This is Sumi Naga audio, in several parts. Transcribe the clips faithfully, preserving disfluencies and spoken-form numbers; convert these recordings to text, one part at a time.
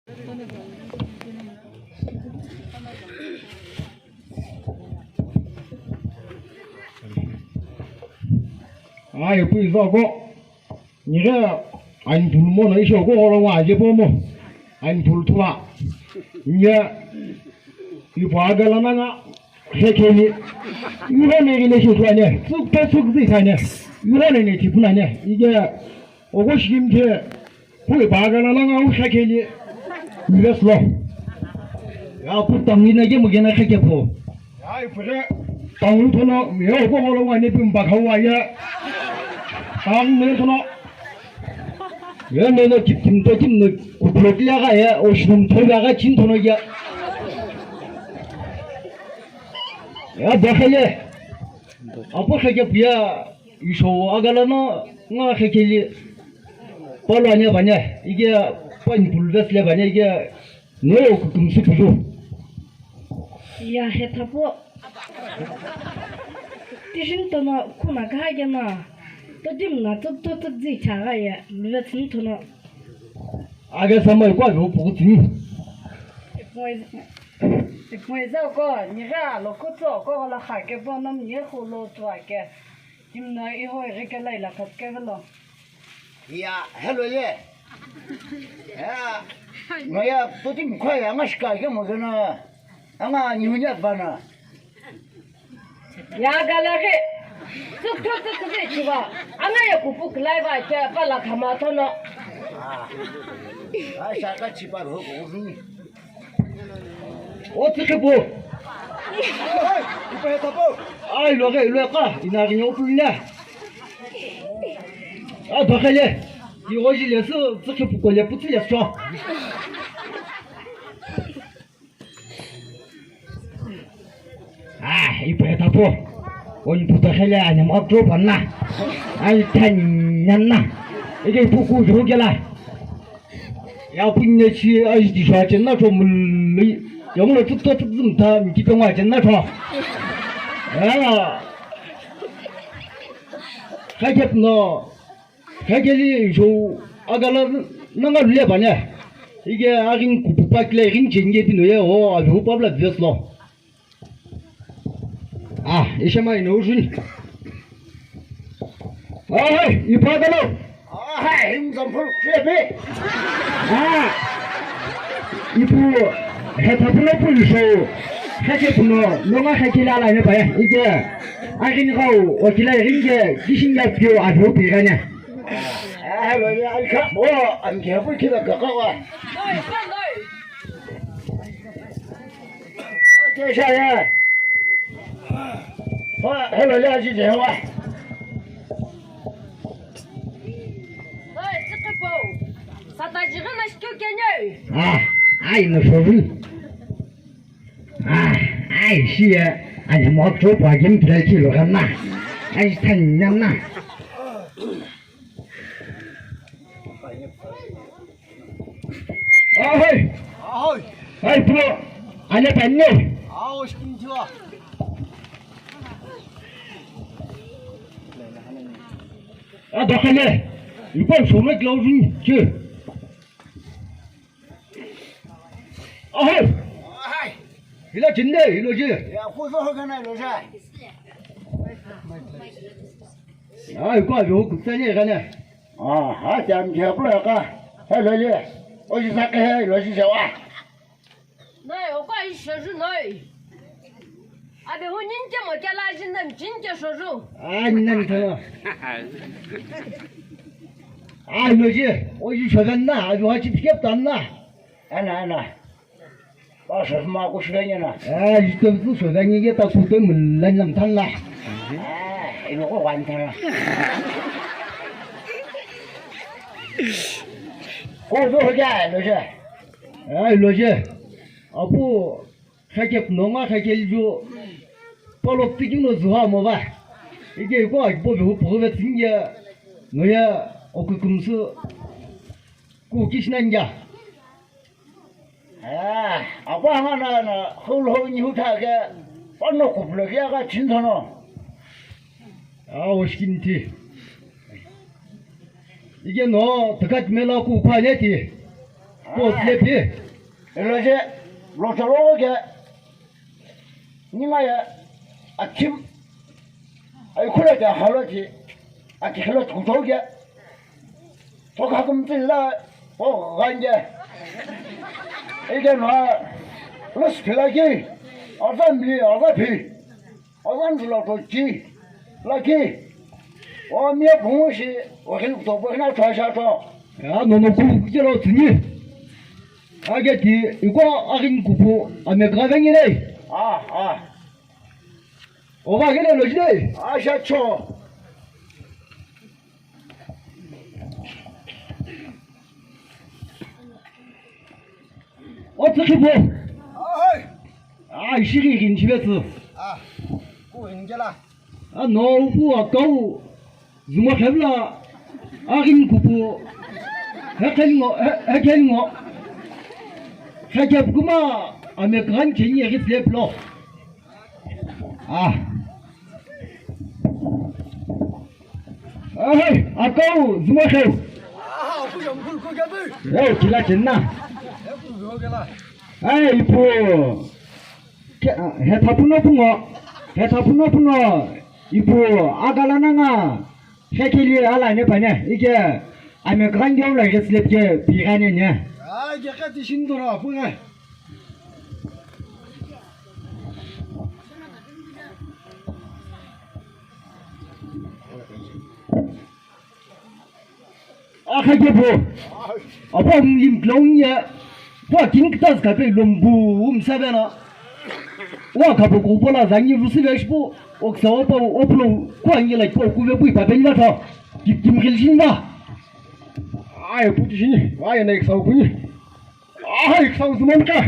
Aye, pui zoko. Nire ani thulu mono isho ko oro wa je pomo. Ani thulu thua. Nye ipo agala nanga hekeni. Iro ne gine shi thua ne. Suk to suk zi thane. Iro ne ne tipuna ne. Ige ogo shim je. Pui bagala langa u shakeli. Yes lo. Ya pu tangi na ge mugena khake po. Ya ipure. Tangu tono me o ko lo wa ne pim ba khawa ya. Tang me tono. Ya me no kip kim to kim no ku pro kila ga ya o shnum to ya ga chin tono ya. Ya ba khale. Apo khake pu ya. Isho agala no nga khekeli palo ane bane ige pani pulves le bane ige no kutum su pulu. Ya he thapo. Tishin tono kuna ga ge na. To dim na to to to zi cha ga ye. Lule tsin tono. Aga samai kwa yo pu tsin. Ipoi ipoi za ko ni ga lo ku tso ko la kha ke bo nom ni khu lo tso ke. Kimna iho ighikela ila khatkevelo. Ya, hello ye. Ya. Ngoya toti mkhwa ya nga shika ke mo gana. Anga nyu nya bana. Ya gala ke. Tuk tuk tuk tuk chiba. Anga ya kupu klai ba ke pala khama tono. Ah. Ai shaka chiba ro ko ni. O tsikhipu. Ai, ipe tapo. Ai, lo ge, lo ka, ina ri nyo punya. A bakale. Ki oji le su tsikhipu ko le putsi le so. Ah, ipe tapo. Oni puta khele ani mo kro panna. Ai tanya na. Ike ipu ku ju gela. Ya punne chi ai di sha chen na cho mul. Ya mo tu to tu zum ta mi ki pe ma chen na cho. Ya. Ka ke no. Ka ke li jo agala na nga le ba ne. Ige agin ku pa kle gin chen ge pino ye o a ju pa bla ves lo. Ah, ishe mai no jun. Ai, ipa galo. Ai, him zampur kle be. Ah. Ipu, he tapulo pu isho. Kake puno, nonga kake la la ne pa ya. Ige. Agin gau, o kila ringe, kishin ya pio a ro pi ganya. Ah, lo ya alka, bo, am ke pu kila ka ka wa. Oi, ke sha ya. Wa, hello, ya ji je wa. Oi, tikepo. Sata ji gana shikyo kenye. Ah, ai no shobi. Ah, ai shi ya. Ani mo to pa gim tra ki lo gana. Ai tan nyam na. Ahoi. Ahoi. Hai, bro. Ane panne. Ao, skin jua. A, dakale. Ipo sona glauzin che. Ahoi. Ahoi. Hila jinde, hilo je. Ya, kuzo ho kana lo ja. Ai, kwa jo kutsanye kana. Ah, ha, jam je pura ka. Hello, le. O ji sa ke he, lo ji se wa. Noi, o kwa i shoju noi. Abe hu ninke mo ke la jin nam jinke shoju. Ah, ni nam tho. Ah, lo ji. O ji shoju na, abe ha chi pike tan na. Ana, ana. Ba shoju ma ko shoju na. Ah, ji to tu shoju ni ke ta ku to mun lan nam tan na. Ah, ino ko wan tan na. Ko do ho ja, lo ja. Ai, lo je. Apu, khake nonga khake ju. Polo tiki no zuha mo ba. Ike ko ai po ju po ve tinge. No ya okukumsu. Ku kisna nja. Ah, apa hanga na na hol hol ni huta ke. Pano kuplo ya ka chin thono. Ah, oshkin ti. Ike no takat mela ku khane ti. Post le pi. Elo je, lo tolo ke, ninga ye, akim, ai khule ke halo ki, aki khilo kuto ke, to ka kum tilla, o ganje. Ike no, lus pila ki, azam li, azam pi. Awan lo to chi. La ki. O mi pungu shi, o kin to bo na to sha to. Ya no no ku ku lo tsini. Age ti iko agin kupu ame ka vengi nei. Ah, ah. O ba gele lo jide. Ah, sha cho. O tsükhiphu. Ahai. Ah, ishighi ghin shivetsü. Ah, ku ghin kela. Ah, no, upu akau. Zuma khevla. Ah, ghin kupu. Hekhen ngo, he-, hekhen ngo. Hekep kuma, ame khan cheni yeghi slep lo. Ah. Ahai, akau, zuma kheu. Aha, ku jam kul ku gabe. Reu, kila chenna. Ai, ipu. Ke, ah, he thapuno pungo. He thapuno pungo. Ipu, agala nanga. He kili ala ne pane. Ike, ame khan jom la ke slep ke pi gane ne. Ai, ke ka ti shin dora punga. Akha ke bo. Apa ngim klong ya. Wa king tas ka pe lombu um sabana. Wa ka bo ko bola zangi rusi vesh bo. Oksa opa oplo ko angi la ko ku ve bu pa ben la ta. Kim kim khil shin ba. Ai putu shini. Wa ya na iksa ku ni. Ahai, kisa uzuman ka.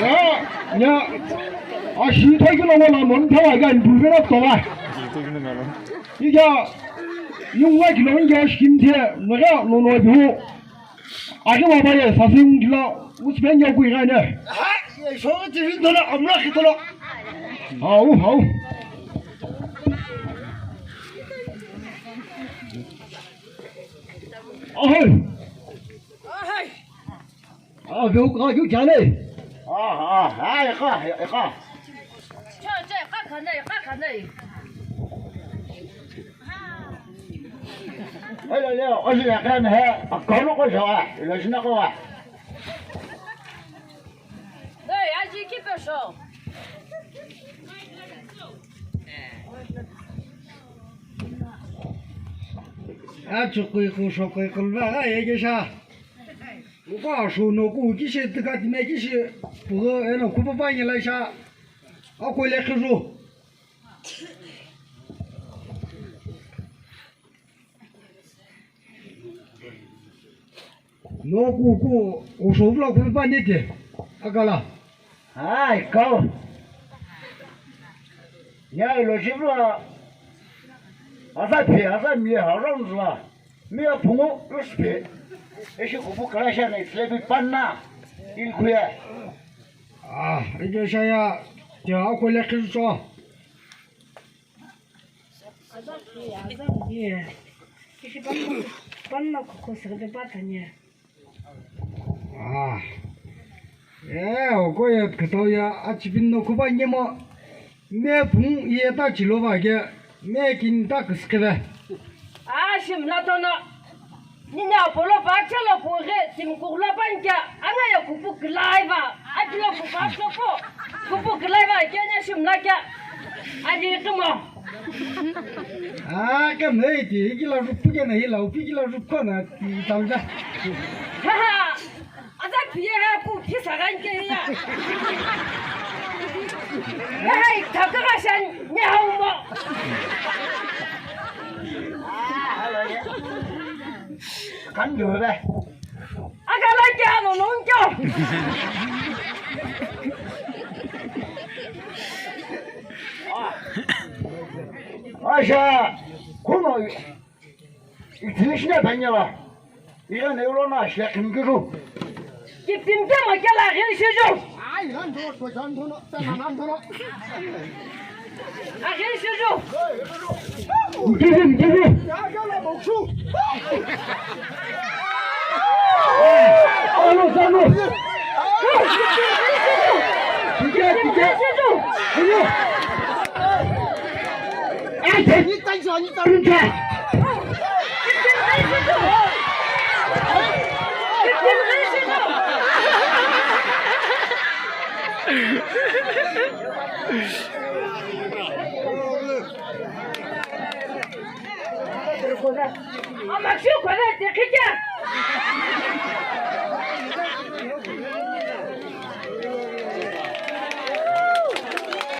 Ya, ya. Ashi thoi kilo wala mon thawa ga ndu vera towa. Ija, yung wa kilo ngi ashi kim the, naga no no du. Ake wa ba ya sa sing kilo, us ben ya ku ga ne. Ahai, ya so ti hin dola amra ki dola. Hau, hau. Ahai. Ahai. Ah, veu ka, veu ka le. Ah, ah, ah, iqa, iqa. Cha, cha, iqa khane, iqa khane. Hello, hello, oji ya kan he, akono ko jawa, lo jina ko wa. Hey, aji ki pe sho. Achukui ku shokui kulva ga yege sha. Uko asho no ku kishi tika time kishi pugo eno kupa pa nyela sha. Ako le khuru. No ku ku usho vla kupa pa nite. Akala. Ai, kau. Ya ilo jibla. Asa phe, asa mi, around la. Mi apungu, uspe. Eshi kupu kalasha na islebi panna. Ilkuya. Ah, ike shaya. Tia akole kiso. Asa phe, asa mi. Eshi panna, panna kuko sirde patanya. Ah. Eh, okoye kutau ya achipin no kuba nyemo. Me pung ye ta chilo ba ke, me kin ta kuskebe. Ah, shim la tono. Nina polo ba chelo pure, tim kugla ban kya, anga ya kupu klai ba, atlo kupa soko, kupu klai ba, kya nya shim la kya. Ani tumo. Ah, ka mei ti, iki la rupu ke na, ila upi iki la rupu na, ti tau da. Ha ha. Aza piye ha ku phisa gan ke ya. Ya hai thaka ga shan nya ha mo. Kan yo be. Aga la kya no non kya. Asha, kuno. Itinishina panyala. Ira neuro na shia kimkiru. Kipimpe makela gin shiju. Ai, lan do, do, lan do, no, sana nan do, no. A gin shiju. Kimkiru, kimkiru. Ya, ya, la, boksu. Ama shu kona te khija.